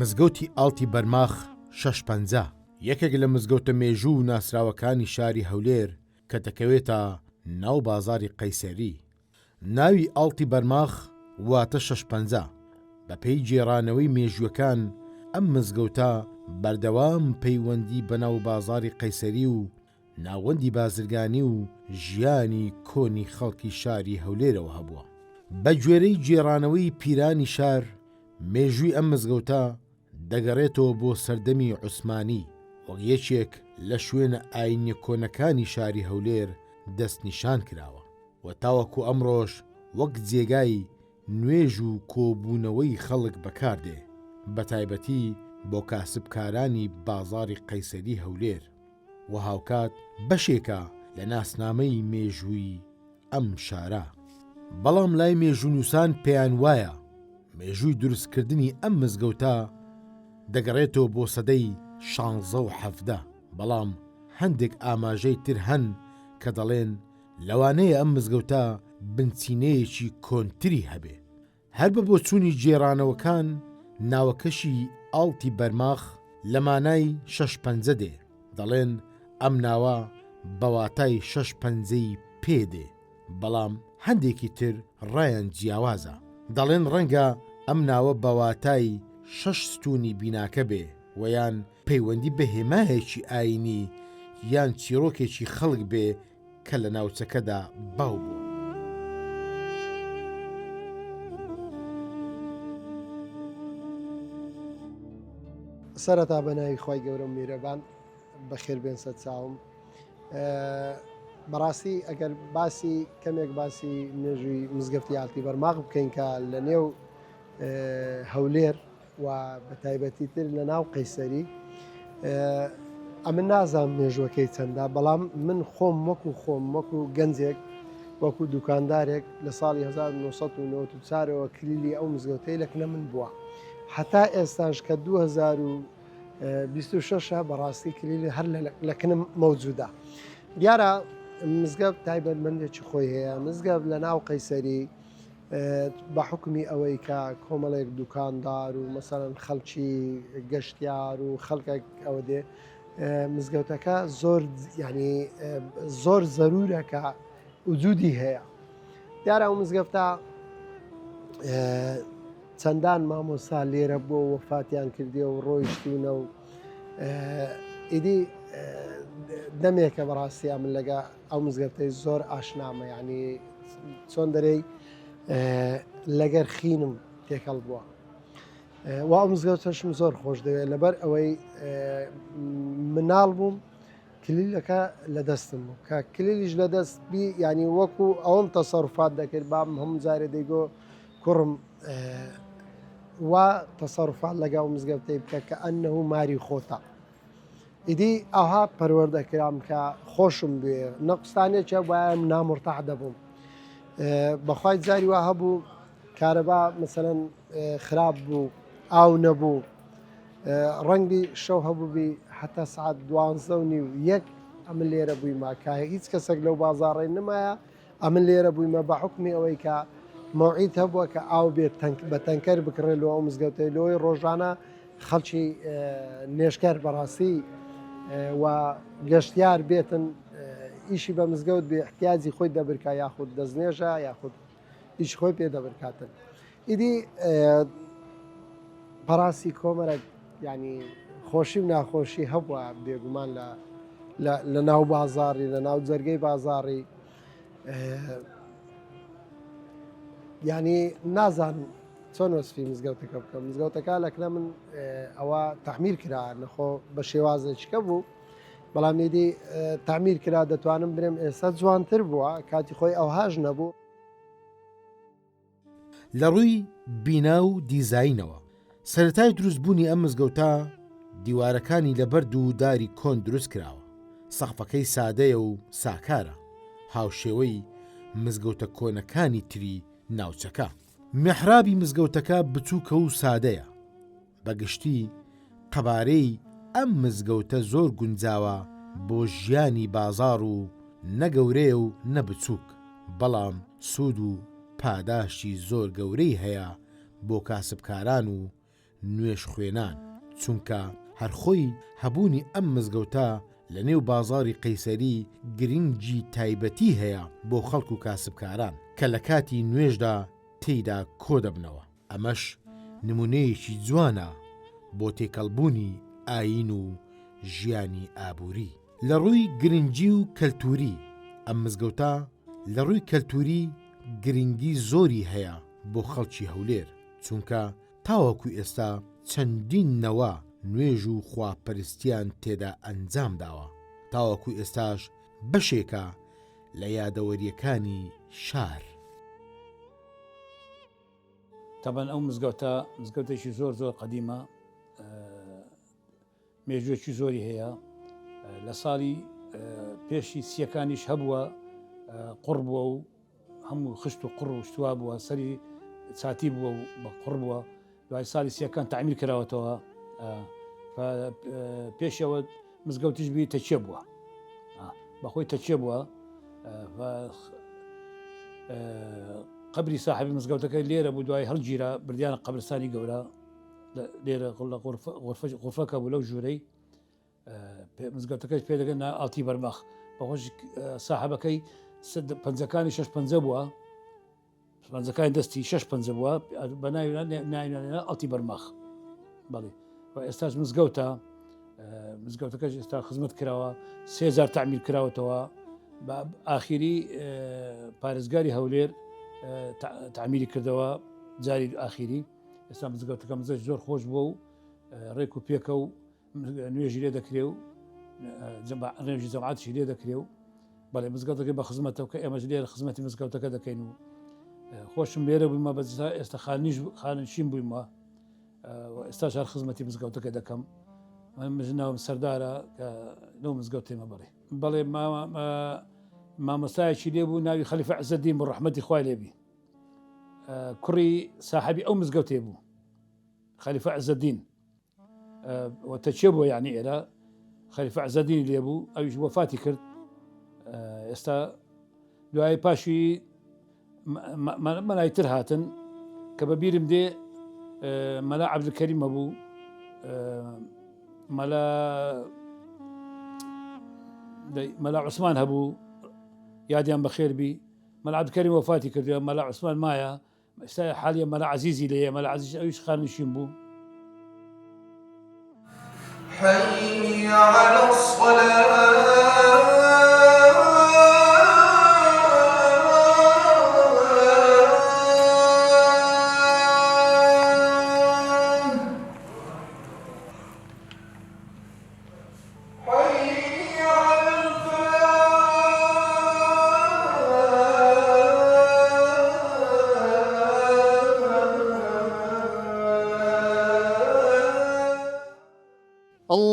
مزگەوتی ئاڵتی بەرماخ شەشپەنجە، یەکێک لە مزگەوتە مێژوو و ناسراوەکانی شاری هەولێر کە دەکەوێتە ناو بازاڕی قەیسەری. ناوی ئاڵتی بەرماخ واتە شەشپەنجە، بەپێی گێڕانەوەی مێژووەکان ئەم مزگەوتە بەردەوام پەیوەندی بە ناو بازاڕی قەیسەری و ناوەندی بازرگانی و ژیانی کۆنی خەڵکی شاری هەولێرەوە هەبووە. بە گوێرەی گێڕانەوەی پیرانی شار، مێژووی ئەم مزگەوتە دەگەڕێتەوە بۆ سەردەمی عوسمانی، وەک یەکێک لە شوێنە ئاینیە کۆنەکانی شاری هەولێر دەستنیشان کراوە و تاوەکو ئەمڕۆش وەک جێگای نوێژ و کۆبوونەوەی خەڵک بەکاردێ، بەتایبەتی بۆ کاسبکارانی بازاڕی قەیسەری هەولێر. و هاوکات بەشێکە لە ناسنامەی مێژووی ئەم شارە. بەڵام لای مێژوونووسان پێیان وایە مێژووی دروستکردنی ئەم مزگەوتە دەگەڕێتەوە بۆ سەدەی شانزە و 17، بەڵام هەندێک ئاماژەی تر هەن کە دەڵێن لەوانەیە ئەم مزگەوتە بنچینەیەکی کۆنتری هەبێ. هەر بە بۆچوونی گێڕانەوەکان ناوەکەشی ئاڵتی بەرماخ لە مانای شەش پەنجە دێ، دەڵێن ئەم ناوە بە واتای شەش پەنجەی پێ دێ، بەڵام هەندێکی تر ڕایان جیاوازە، دەڵێن ڕەنگە ئەم ناوە بە واتای شەش ستوونی بیناکە بێ و یان پەیوەندی بە هێمایەکی ئایینی یان چیڕۆکێکی خەڵک بێ کە لە ناوچەکەدا باو بووە. سەرەتا بە ناوی خوای گەورە و میرەبان بەخێر بێن سەر چاوم. بەڕاستی ئەگەر باسی کەمێک باسی مێژووی مزگەفتی ئالتی بەرماغ بکەین کە لە نێو هەولێر و بە تایبەتی تر لە ناو قەیسەری ئەمن نازانم مێژوەکەی چەندە بەڵام من خۆم وەکو خۆم وەکو گەنجێک وەکو دوکاندارێک لە ساڵی 1994ەوە کلیلی ئەو مزگەوتەی لە کنە من بووە هەتا ئێستاش کە 2026 بەڕاستی کلیلی هەر لە کنم مەوجودە دیارە مزگەفت تایبەتمەندێکی خۆی هەیە مزگەفت لە ناو قەیسەری بە حوکمی ئەوەی کە کۆمەڵێک دوکاندار و مەسەلەن خەڵکی گەشتیار و خەڵکێک ئەوە دێ مزگەوتەکە زۆر ینی زۆر زەرورە کە وجودی هەیە دیارە ئەو مزگەفتە چەندان مامۆسا لێرە بۆ وەفاتیان کردی و ڕۆیشتونە و ئیدی دەمێکە بەڕاستیا من لەگە ئەو مزگەفتەی زۆر ئاشنامە یعنی چۆن دەرێی لەگەر خینم تێکەڵ بووە وا ئەو مزگەوتەشم زۆر خۆش دەوێت لەبەر ئەوەی مناڵ بووم کلیلەکە لە دەستم بوو کە کلیلیش لە دەست بی ینی وەکو ئەوم تەسەرفات دەکرد بام هەموو جارێ دەیگۆ کوڕم وا تەسەرفات لەگەڵ مزگەوتەی بکە کە ئەنه ماری خۆتە ئیدی ئەوها پەروەردە کرام کە خۆشم بوێ نە قوستانێکە وایە نامرتاح دەبووم بەخوای جاری وا هەبوو کارەبا مثلەن خراپ بوو ئاو نەبوو ڕەنگی شەو هەبووبی حتا سعات دوانزە و نیو یەک ئەمن لێرە بوویمە کە هیچ کەسێک لەو بازاڕی نمایە ئەمن لێرە بوویمە بە حکمی ئەوەی کە مەوعید هەبووە کە ئاو بێت بە تەنکەر بکڕێت لۆ ئەو مزگەوتەی لۆی ڕۆژانە خەڵکی نێشکەر بەڕاستی و گەشتیار بێتن ئیشی بە مزگەوت بێ احتیاجی خۆی دەبرکا یاخود دەستنێژە یاخود ئیش خۆی پێ دەبرکاتن ئیدی بەڕاستی کۆمەرە ینی خۆشی و ناخۆشی هەبووە بێگومان لە لە ناو بازاڕی لە ناو جەرگەی بازاڕی ینی نازانم چۆن وەسفی مزگەوتەکە بکەم مزگەوتەکە لەکنە من ئەوە تەعمیر کرا نەخۆ بە شێوازێکیکە بوو بەڵام ئیدی تەعمیر کرا دەتوانم برێم ئێستا جوانتر بووە کاتی خۆی ئەوهاش نەبوو. لە ڕووی بینا و دیزاینەوە سەرەتای دروستبوونی ئەم مزگەوتە دیوارەکانی لە بەرد و داری کۆن دروست کراوە، سەقفەکەی سادەیە و ساکارە، هاوشێوەی مزگەوتە کۆنەکانی تری ناوچەکە. میحرابی مزگەوتەکە بچووکە و سادەیە، بە گشتی قەبارەی ئەم مزگەوتە زۆر گونجاوە بۆ ژیانی بازاڕ و نە گەورەیە و نە بچووک، بەڵام سوود و پاداشتی زۆر گەورەی هەیە بۆ کاسبکاران و. نوێژخوێنان، چونکە هەر خۆی هەبوونی ئەم مزگەوتە لە نێو بازاڕی قەیسەری گرنگی تایبەتی هەیە بۆ خەڵک و کاسبکاران کە لە کاتی نوێژدا تێیدا کۆدەبنەوە. ئەمەش نمونەیەکی جوانە بۆ تێکەڵبوونی ئایین و ژیانی ئابووری. لە ڕووی گرنگی و کەلتووری، ئەم مزگەوتە لە ڕووی کەلتووری گرنگی زۆری هەیە بۆ خەڵکی هەولێر، چونکە تاوەکو ئێستا چەندین نەوە نوێژ و خواپەرستیان تێدا ئەنجام داوە، تاوەکو ئێستاش بەشێکە لە یادەوەرییەکانی شار. تەبەن ئەو مزگەوتە مزگەوتێکی زۆر زۆر قەدیمە مێژوویەکی زۆری هەیە لە ساڵی پێشی سیەکانیش هەبووە قڕ بووە و هەموو خشت و قڕ و شتوا بووە سەری چاتی بووە و بە قڕ بووە دوای ساڵی سیەکان تعمیر کراوەتەوە پێشەوە مزگەوتیش بی تەچێ بووە بەخۆی تەچێ بووە قبری ساحبی مزگەوتەکە لێرە بوو دوای هەڵگیرا بردیانە قبرستانی گەورە لێرە لە غرفەکە بوو لەو ژوورەی مزگەوتەکەش پێ دەگەن ئاڵتی بەرمەخ بەخۆش ساحبەکەی پەنجەکانی شش پەنجە بووە پەنجەکانی دەستی شش پەنجە بووە بە ناوی ئەڵتی بەرماخ بەڵێ و ئێستاش مزگەوتە مزگەوتەکەش ئێستا خزمەت کراوە سێجار تعمیر کراوەتەوە ئاخیری پارێزگاری هەولێر تعمیری کردەوە جاری ئاخیری ئێستا مزگەوتەکە مزەش زۆر خۆش بووە و ڕێک و پێکە و نوێژی لێ دەکرێ و نوێژی جەماعەتیشی لێ دەکرێ و بەڵێ مزگەوتەکە بە خزمەتەوە کە ئێمەش لێرە خزمەتی مزگەوتەکە دەکەین و خۆشم لێرە بوویمە بە ئێستا خانیش خانشین بوویمە ئێستا هەر خزمەتی مزگەوتەکە دەکەم من ناوم سەردارە کە لەو مزگەوتێمە بڵێ بەڵێ مامۆستایەکی لێ بوو ناوی خەلیفە عزەدین بوو ڕەحمەتی خوای لێبی کوڕی ساحەبی ئەو مزگەوتێ بوو خەلیفە عزەدین تەچێ بووە یعنی ئێرە خەلیفە عزەدینی لێ بوو ئەویش وەفاتی کرد ئێستا دوای پاشی مەلای تر هاتن کە بە بیرم دێ مەلا عەبدولکەریم هەبوو مەلا مەلا عوسمان هەبوو یادیان بەخێربی مەلا عەبدولکەریم وەفاتی کردوە مەلا عوسمان مایە ئێستا حالیە مەلا عەزیزی لێیە مەلا عەزیز ئەویش خاننشین بوو. حی علی الصلاة.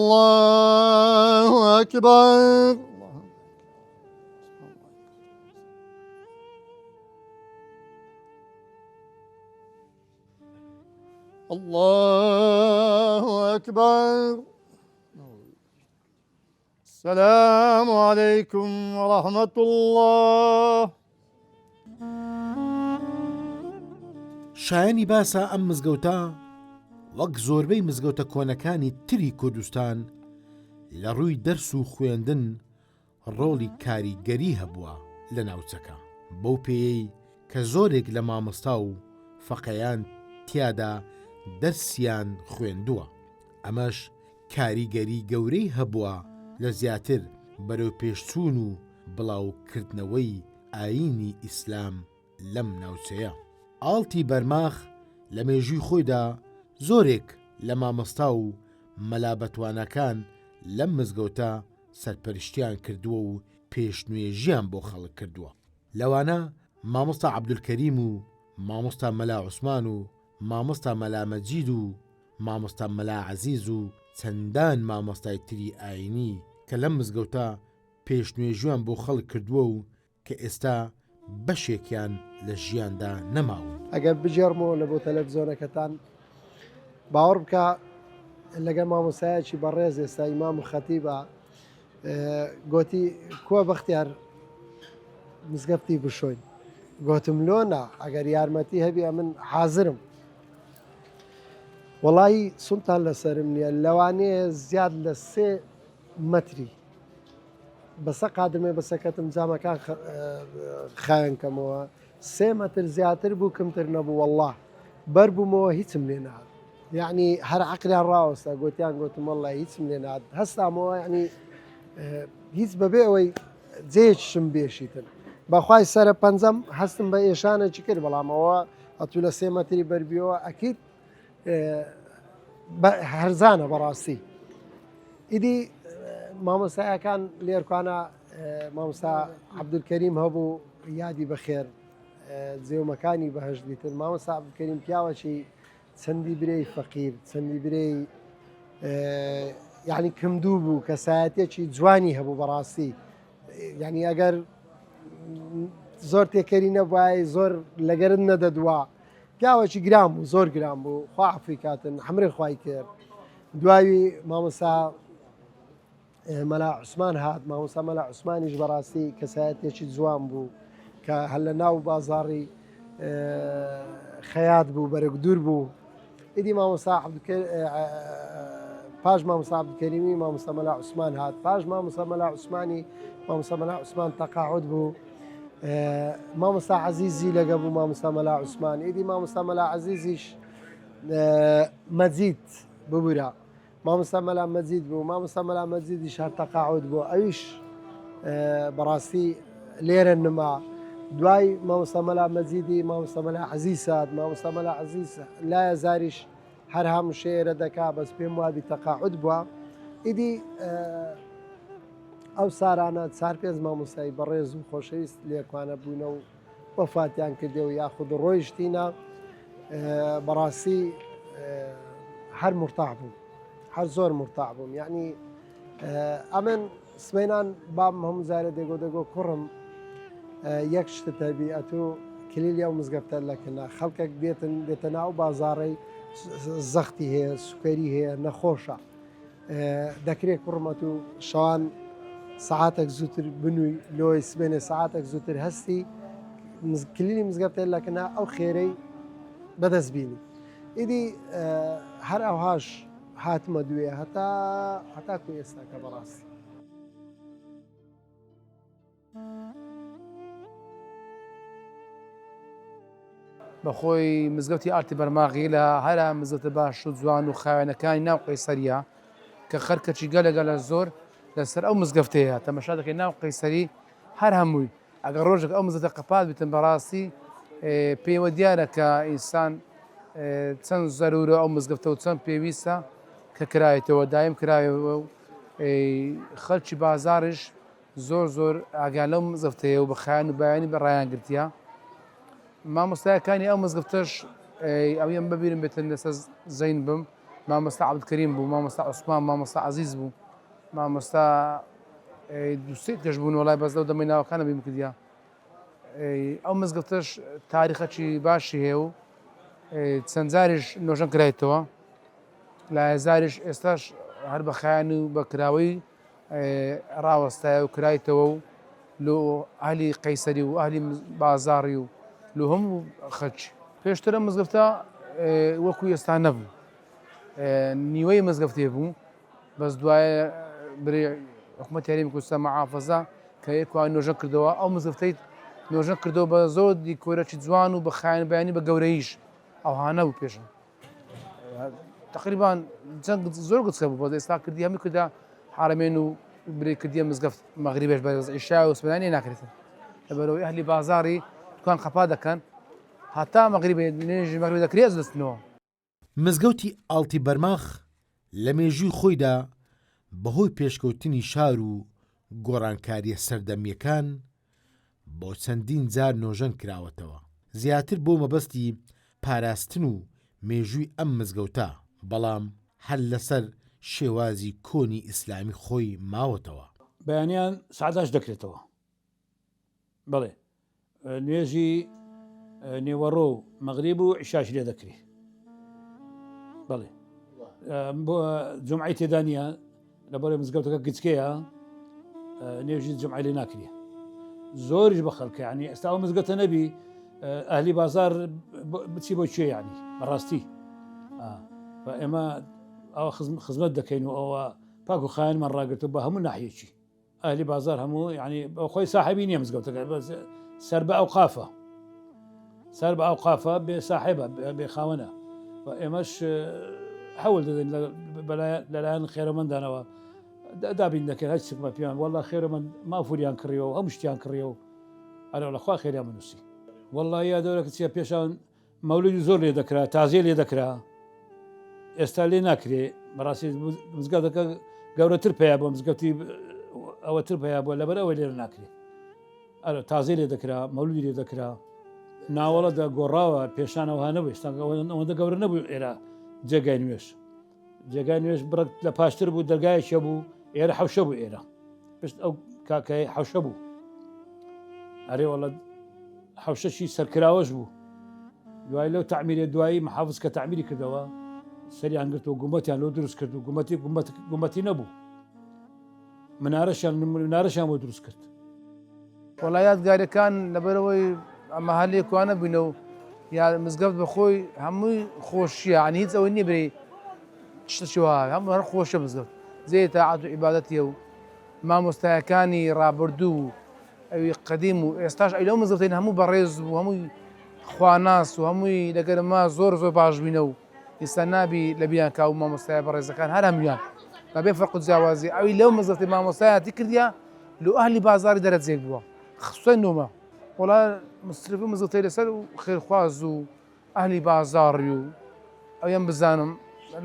الله أكبر الله أكبر السلام علیکم ورحمة اللە. شایەنی باسە ئەم مزگەوتە وەک زۆربەی مزگەوتە کۆنەکانی تری کوردستان لە ڕووی دەرس و خوێندن ڕۆڵی کاریگەری هەبووە لە ناوچەکە، بەو پێیەی کە زۆرێک لە مامۆستا و فەقێیان تیادا دەرسیان خوێندووە، ئەمەش کاریگەری گەورەی هەبووە لە زیاتر بەرەوپێشچوون و بڵاوکردنەوەی ئایینی ئیسلام لەم ناوچەیە. ئاڵتی بەرماخ لە مێژووی خۆیدا زۆرێک لە مامۆستا و مەلا بەتواناکان لەم مزگەوتە سەرپەرشتیان کردووە و پێشنوێژیان بۆ خەڵک کردووە، لەوانە مامۆستا عەبدولکەریم و مامۆستا مەلا عوسمان و مامۆستا مەلا مەجید و مامۆستا مەلا عەزیز و چەندان مامۆستای تری ئایینی کە لەم مزگەوتە پێشنوێژیان بۆ خەڵک کردووە و کە ئێستا بەشێکیان لە ژیاندا نەماون. ئەگەر بگێڕمەوە لە بۆ تەلەفزیۆنەکەتان باوەڕ بکە لەگەڵ مامۆستایەکی بەڕێز ئێستا ئیمام و خەتیبە گۆتی کووە بەختیار مزگەفتی بشۆین گۆتم لۆ نا ئەگەر یارمەتی هەبی ئەمن حازرم. وەڵایی سونتان لەسەرم نییە لەوانەیە زیاد لە سێ مەتری بەسە قادرمێ بەسەکەتم جامەکان خاوێن کەمەوە سێ مەتر زیاتر بوو کمتر نەبوو والله بەر بوومەوە هیچم لێ نهات یعنی هەر عقلیان ڕاوەستا گوتیان گوتم والله هیچم لێ نهات هەستامەوە یعنی هیچ بەبێ ئەوەی جێیشم بێشیتن بەخوای سەرە پەنجەم هەستم بە ئێشانێکی کرد بەڵام ئەوە ئەتوو لە سێ مەتری بەربیەوە ئەکید هەرزانە بەڕاستی ئیدی مامۆستایەکان لێرکانە مامۆستا عەبدولکەریم هەبوو یادی بەخێر جێومەکانی بەهشت بیتن مامۆستا عەبدولکەریم پیاوەکی چەندی برێی فەقیر چەندی برێی یعنی کمدوو بوو کەسایەتێکی جوانی هەبوو بەڕاستی یعنی ئەگەر زۆر تێکەری نەبووای زۆر لەگەرت نەدەدوا پیاوەکی گران بوو زۆر گران بوو خوا عەفوی کاتن حەمرێ خوای کرد دواوی مامۆستا مەلا عوسمان هات مامۆستا مەلا عوسمانیش بەڕاستی کەسایەتێکی جوان بوو کە هەر لە ناو بازاڕی خەیات بوو بەرەک دوور بوو ئیدی مامۆستا پاش مامۆستا عەبدولکەریمی مامۆستا مەلا عوسمان هات پاش مامۆستا مەلا عوسمانی مامۆستا مەلا عوسمان تەقاعد بوو مامۆستا عەزیزی لەگە بوو مامۆستا مەلا عوسمان ئیدی مامۆستا مەلا عەزیزیش مەجید ببورە مامۆستا مەلا مەجید بوو مامۆستا مەلا مەجیدیش هەر تەقاعد بوو ئەویش بەڕاستی لێرە نما دوای مامۆستا مەلا مەجیدی مامۆستا مەلا عەزیز هات مامۆستا مەلا عەزیز لایە زاریش هەر هەموو شێرە دەکا بەس پێم وابی تەقاعد بووە ئیدی ئەو سارانە چار پێنج مامۆستای بەڕێز و خۆشەویست لێکوانە بوونە و وەفاتیان کردێ و یاخود ڕۆیشتینە بەڕاستی هەر مرتاح بووم هەر زۆر مرتاح بووم یعنی ئەمن سمینان بام هەموو جارێ دەگۆ دەگۆ کوڕم یەک شتت هەبی ئەتوو کلیلی ئەو مزگەفتە لەکنە خەڵکێک دێتن دێتە ناو بازاڕەی زەختی هەیە سوکەری هەیە نەخۆشە دەکرێت کوڕمەت و شەوان سەعاتێک زووتر بنووی لۆی سبێنێ سەعاتێک زووتر هەستی کلیلی مزگەفتە لەکنە ئەو خێرەی بەدەست بینی ئیدی هەر ئەوهاش هاتمە دوێ هەتا هەتاکو ئێستا کە بەڕاستی. بەخۆی مزگەوتی ئارتی بەرماغی لە هەرە مزگەوتە باش و جوان و خاوێنەکانی ناو قەیسەریە کە خەرکەچی گەلە گەلە زۆر لەسەر ئەو مزگەفتەیە تەمەشا دەکەی ناو قەیسەری هەر هەمووی ئەگەر ڕۆژێک ئەو مزگەوتە قەپات بیتن بەڕاستی پێوە دیارە کە ئینسان چەند زەرورە ئەو مزگەفتە و چەند پێویستە کە کرایەتەوە دایم کرایەوە و خەلکی بازاڕیش زۆر زۆر ئاگیان لەو مزگەفتەیە و بە خایەن و بایانی بە ڕایان گرتیە مامۆستایەکانی ئەو مزگەفتەش ئەویم بەبیرم بێتن لەسەر زەین بم مامۆستا عەبدولکەریم بوو مامۆستا عوسمان مامۆستا عەزیز بوو مامۆستا دوسێ کەش بوون وڵای بەس لەو دەمەی ناوەکانە بیم کردیا ئەو مزگەفتەش تاریخەکی باشی هەیە و چەند جاریش نۆژەن کرایتەوە لایەزاریش ئێستاش هەر بە خایەن و بە کراوەی ڕاوەستایە و کرایتەوە و لۆ ئەهلی قەیسەری و ئەهلی بازاڕی و لۆ هەموو خەلکی. پێشتر ئەم مزگەفتە وەکو ئێستا نەبوو نیوەی مزگەفتێ بوو بەس دوایە برێ حکوومەت هەرێمی کوردستان محافەزە کە یەکوان نۆژەن کردەوە ئەو مزگەفتەی نۆژەن کردەوە بە زۆر دیکۆرەکی جوان و بە خایەن بەیانی بە گەورەیش ئەوها نەبوو پێشم تقریبان جەنگ زۆر گچکە بوو بەس ئێستا کردی هەمووی کردە حرەمێن و برێ کردیە مزگەفت مەغریبێش بە عیشا و سبەیانی ناکرێتن لەبەرەوەی ئەهلی بازاڕی دوکان قەپا دەکەن هەتا مەغریبێ نوێژی مەغریب دەکرێت دەستنەوە. مزگەوتی ئاڵتی بەرماخ لە مێژووی خۆیدا بەهۆی پێشکەوتنی شار و گۆڕانکارییە سەردەمییەکان بۆ چەندین جار نۆژەن کراوەتەوە، زیاتر بۆ مەبەستی پاراستن و مێژووی ئەم مزگەوتە، بەڵام هەر لەسەر شێوازی کۆنی ئیسلامی خۆی ماوەتەوە. بەیانیان سەعات هەشت دەکرێتەوە. بەڵێ نوێژی نێوەڕۆ و مەغریب و عیشاش لێ دەکرێ. بەڵێ بۆ جمعەی تێدا نییە لەبەرە مزگەوتەکە گچکەیە نوێژی جمعەی لێ ناکرێ. زۆریش بە خەڵکە ینی ئێستا ئەو مزگەتە نەبی ئەهلی بازار بچی بۆ کوێ ینی بەڕاستی. و ئێمە ئەوە خزمەت دەکەین و ئەوە پاک و خایەنمان ڕاگرتو بە هەموو ناحیەکی ئەهلی بازار هەموو یعنی خۆی ساحبی نییە مزگەوتەکە بەس سەر بە ئەوقافە سەر بە ئەوقافە بێ ساحێبە بێ خاوەنە و ئێمەش حەول دەدەین لەلایەن خێرەمەندانەوە دابین دەکەین هەر چکمە پێیان والله خێرەمەند مافوریان کڕیەوە هەموو شتیان کڕیەوە ئەرە لەخوا خێریان بنووسی والله یا دەورەکە چیە پێشان مەولودی زۆر لێ دەکرا تازیە لێ دەکرا ئێستا لێ ناکرێ بەڕاستی مزگەوتەکە گەورەتر پیا بۆ مزگەوتی ئەوەتر پیا بووە لەبەر ئەوە لێرە ناکرێ ئەرە تازیە لێ دەکرا مەولودی لێ دەکرا ناوەڵە دە گۆڕاوە پێشانەوە نەبوو ئێستا ئەوەندە گەورە نەبوو ئێرە جێگای نوێش جێگای نوێش بڕک لە پاشتر بوو دەرگایەکی بوو ئێرە حەوشە بوو ئێرە پشت ئەو کاکای حەوشە بوو ئەرێ وەڵە حەوشەشی سەرکراوەش بوو دوای لەو تعمیرێ دوایی محافز کە تعمیری کردەوە سەریان گرت و گومەتیان لۆ دروست کرد و گومەتی گومەت گومەتی نەبوو منارەشیان منارەشیان بۆ دروست کرد. وەڵا یادگاریەکان لەبەرئەوەی ئەمە هەر لێکوانە بووینە و یا مزگەفت بەخۆی هەمووی خۆشیە یعنی هیچ ئەوەی نییە برێی شتێکی وا هەموو هەر خۆشە مزگەفت جێی تاعەت و عیبادەتیە و مامۆستایەکانی ڕابردوو و ئەوی قەدیم و ئێستاش ئەوی لەو مزگەفتەین هەموو بەڕێز بوو هەمووی خواناس و هەمووی لەگەر ما زۆر زۆر باش بووینە و ئیستا نابی لە بیران کا و مامۆستایە بەڕێزەکان هەر هەموویان بە بێ فەرق و جیاوازی ئەوی لەو مزگەفتی مامۆستایەتی کردیە لۆ ئەهلی بازاڕی دەرەجەیەک بووە خسوسەن لۆمە وەڵا مصرف و مزگەوتەی لەسەر و خێرخواز و ئەهلی بازاڕی و ئەویان بزانم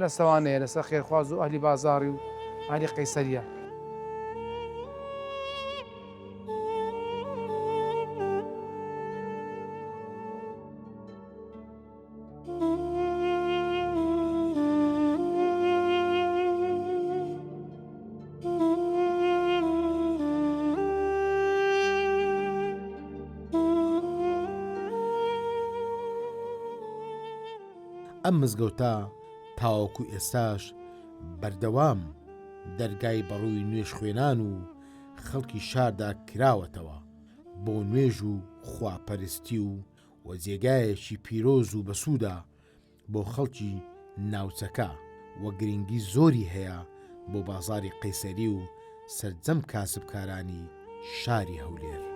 لە سەوانەیە لەسەر خێرخواز و ئەهلی بازاڕی و ئەهلی قەیسەریە. ئەم مزگەوتە تاوەکو ئێستاش بەردەوام دەرگای بەڕووی نوێژخوێنان و خەڵکی شاردا کراوەتەوە بۆ نوێژ و خواپەرستی و و جێگایەکی پیرۆز و بەسوودە بۆ خەڵکی ناوچەکە و گرنگی زۆری هەیە بۆ بازاڕی قەیسەری و سەرجەم کاسبکارانی شاری هەولێر.